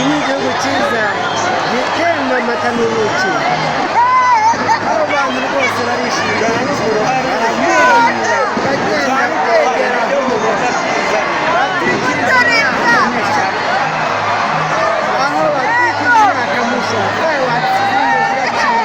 Iki ni igihugu cyiza gitemba amata n'ubuki. Abo bantu rwose barishimye, baramwenyura, bagenda begera, batwikiriza umwaka mushya, aho batwikiriza umwaka mushya fireworks zirimo ziracana.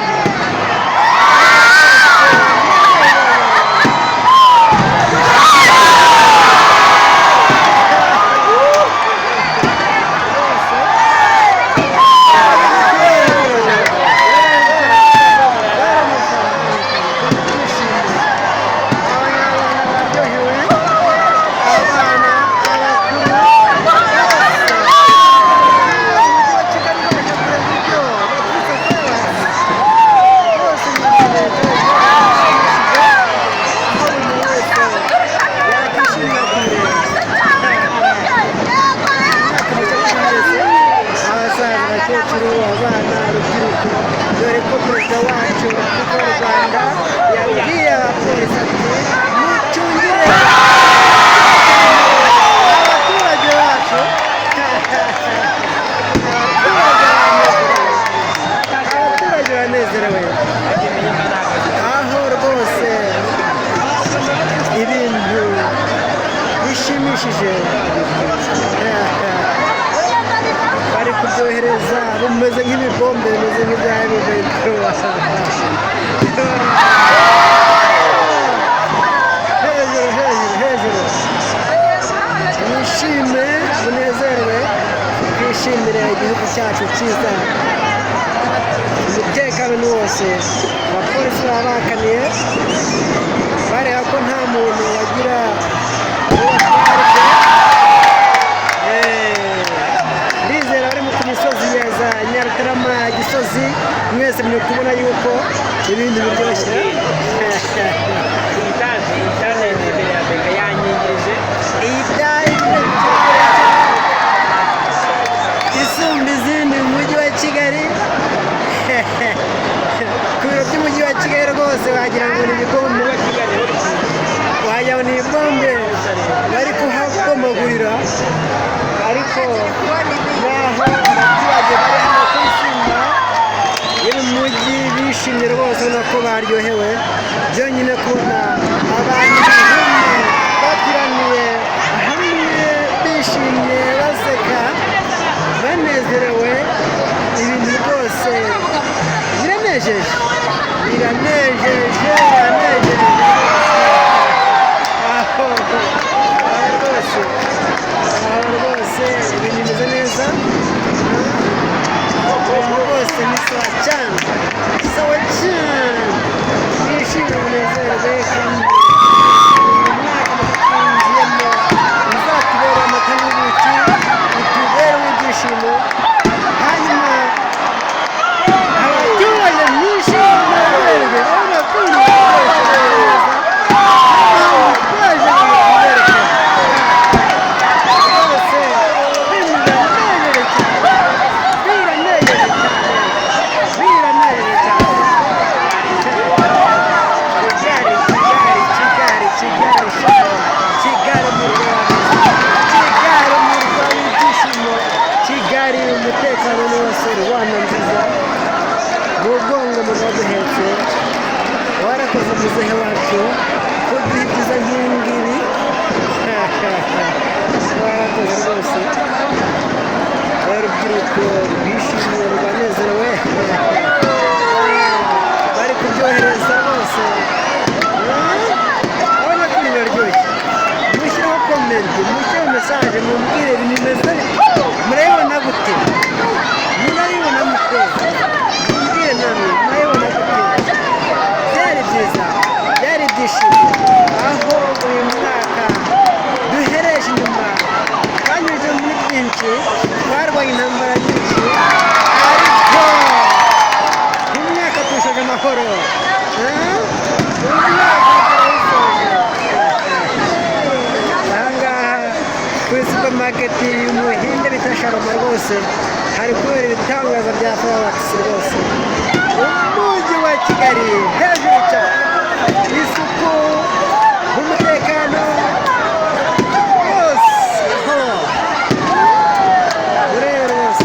Abasaza, abakecuru, abana, urubyiruko, dore ko perezida wacu w'u Rwanda yabwiye abapolisi ati: "Mucungire abaturage bacu." Abaturage banezerewe, aho rwose ibintu bishimishije, bari kubyohereza bimeze nk'ibibombe, bimeze nk'ibya M23. Hejuru, hejuru, hejuru! Mwishime, munezerwe, twishimire igihugu cyacu cyiza. Umutekano ni wose, abapolisi baba bakaniye bareba ko nta muntu wagira uwo atwarwa. Ndizera bari ku misozi ya za Nyarutarama, Gisozi, mwese muri kubona yuko ibintu biryoshye. Itaje, itaje imbere ya BK yanyingirije. Iyi byari isumba izindi mu mujyi wa Kigali. Ku biro by'umujyi wa Kigali rwose wagira ngo ni ibikombe, wagira ngo ni ibombe bari kuhabomagurira, ariko naho abaturage bari hano kuri Simba yo mu mujyi bishimye rwose, ubona ko baryohewe byonyine kubona abantu ibihumbi bateraniye hamwe, bishimye, baseka, banezerewe. Ibintu rwose biranejeje, biranejeje, biranejeje. Aho aho rwose, aho rwose ibintu bimeze neza. Ibintu rwose ni sawa cyane, sawa cyane. Mwishime, munezerwe, kandi uyu mwaka twinjiyemo uzatubere amata n'ubuki, utubere uw'ibyishimo. Hanyuma abaturage mwishime, munezerwe, urabona ko ibintu biryoshye neza. Twaje kubereka rwose biranejeje cyane, biranejeje cyane, biranejeje cyane. Kigali, Kigali, Kigali, Kigali, Kigali mu Rwanda, Kigali umurwa w'ibyishimo, Kigali umutekano ni wose. Rwanda nziza, mu bwongo murwa duhetse, warakoze muzehe wacu kuduha ibyiza nk'ibi ngibi, warakoze rwose. Urubyiruko rwishimiye, rwanezerewe, bari kuryohereza bose. Urabona ko ibintu biraryoshye. Mushyireho comment, mushyireho message, mumbwire ibintu bimeze, murabibona gute? Murabibona mute? Mumbwire namwe, murabibona gute? Byari byiza, byari ibyishimo, aho uyu mwaka duhereje inyuma twanyuze muri byinshi, twarwanye intambara nyinshi, ariko umwaka tuwushoje amahoro. Eh? Umwaka turawusoje ahangaha kuri supermarket y'umuhinde bita Sharoma. Rwose hari kubera ibitangaza bya fireworks rwose. Umujyi wa Kigali hejuru cyane, isuku, umutekano rwose. Urebe rwose.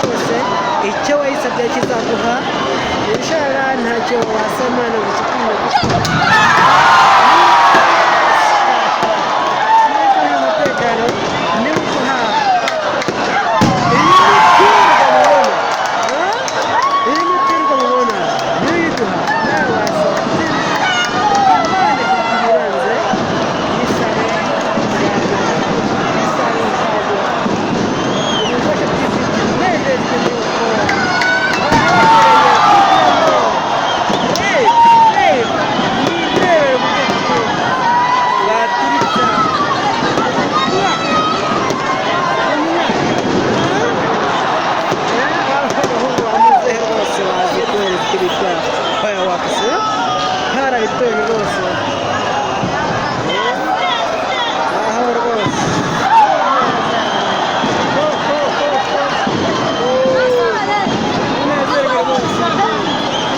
kose icyo wayisabye kizaguha. Inshallah ntacyo wasoma ngo kikwiye kuko niba umutekano niwo uguha iyi miturirwa mubona, iyi miturirwa mubona niyo iduha. Nawe wasaba Imana ifite ibirenze, yisabe izaguha, yisabe izaguha. Ubufasha bwifite unezezwe n'uko wabegereye kugira ngo reba nirebere uburyo ki baturitsa abahungu ba muzehe rwose bazi kohereza icyo bita fireworks, harabitoye rwose aho rwose. Unezerwe rwose,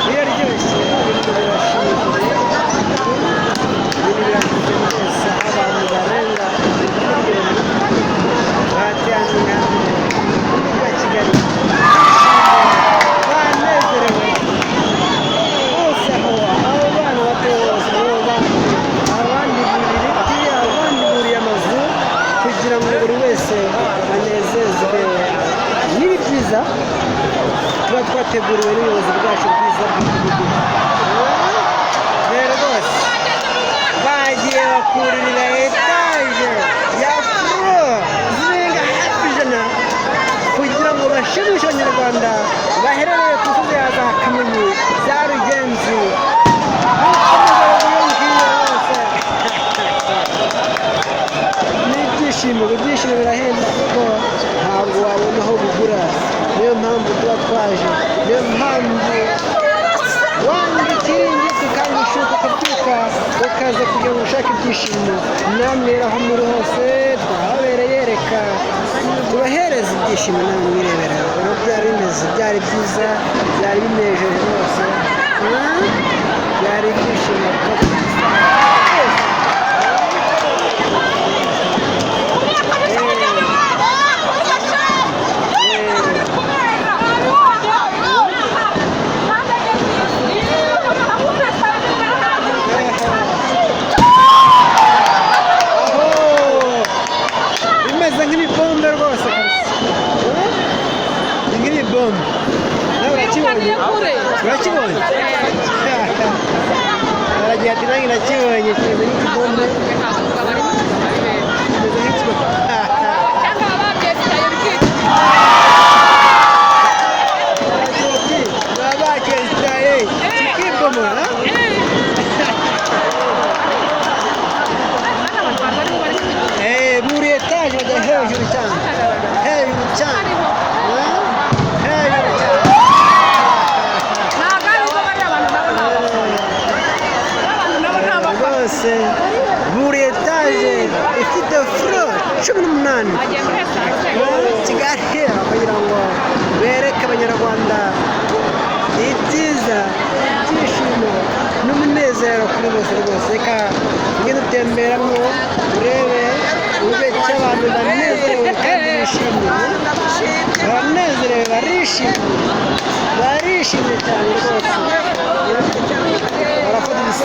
biraryoshye, ibintu birashimishije, ibintu birashimishije rwose. Abantu barenga miliyoni bateraniye hamwe mu mujyi wa Kigali, banezerewe bose. Aho abo bana bato bose abo bana, abandi burira ibiti, abandi buriye amazu kugira ngo buri wese anezezwe n'ibi byiza tuba twateguriwe n'ubuyobozi bwacu bwiza bw'igihugu. Rero rwose bagiye bakuririra etaje ya floor zirenga hafi 100 kugira ngo bashimishe Abanyarwanda baherereye ku misozi ya za Kamonyi, za Rugenzi, hose. N'ibyishimo, ibyishimo birahenda kuko ntabwo wabona aho bigura. Niyo mpamvu tuba twaje, niyo mpamvu wanga ikiringiti ukanga ishuka ukabyuka ukaza kugira ngo ushake ibyishimo. Namwe rero aho muri hose twahabereye, reka tubahereze ibyishimo namwe mwirebera uko byari bimeze. Byari byiza, byari binejeje rwose. Byari ibyishimo. Aho bimeze nk'ibibombe rwose kabisa. Ni nk'ibibombe. Nawe urakibonye, urakibonye. Aragira ati nanjye nakibonye, kimeze nk'ikibombe, kimeze nk'ikibombe. Aragira ati baba bakesitaye kikibomora. Buri etaje bajya hejuru cyane, hejuru cyane, hejuru cyane. Rwose buri etaje ifite floor 18 Kigali, kugira ngo bereke Abanyarwanda ibyiza, ibyishimo n'umunezero kuri bose rwose. Reka tujye dutemberamo urebe uburyo ki abantu banezerewe kandi bishimye, baranezerewe, barishimye, barishimye cyane rwose.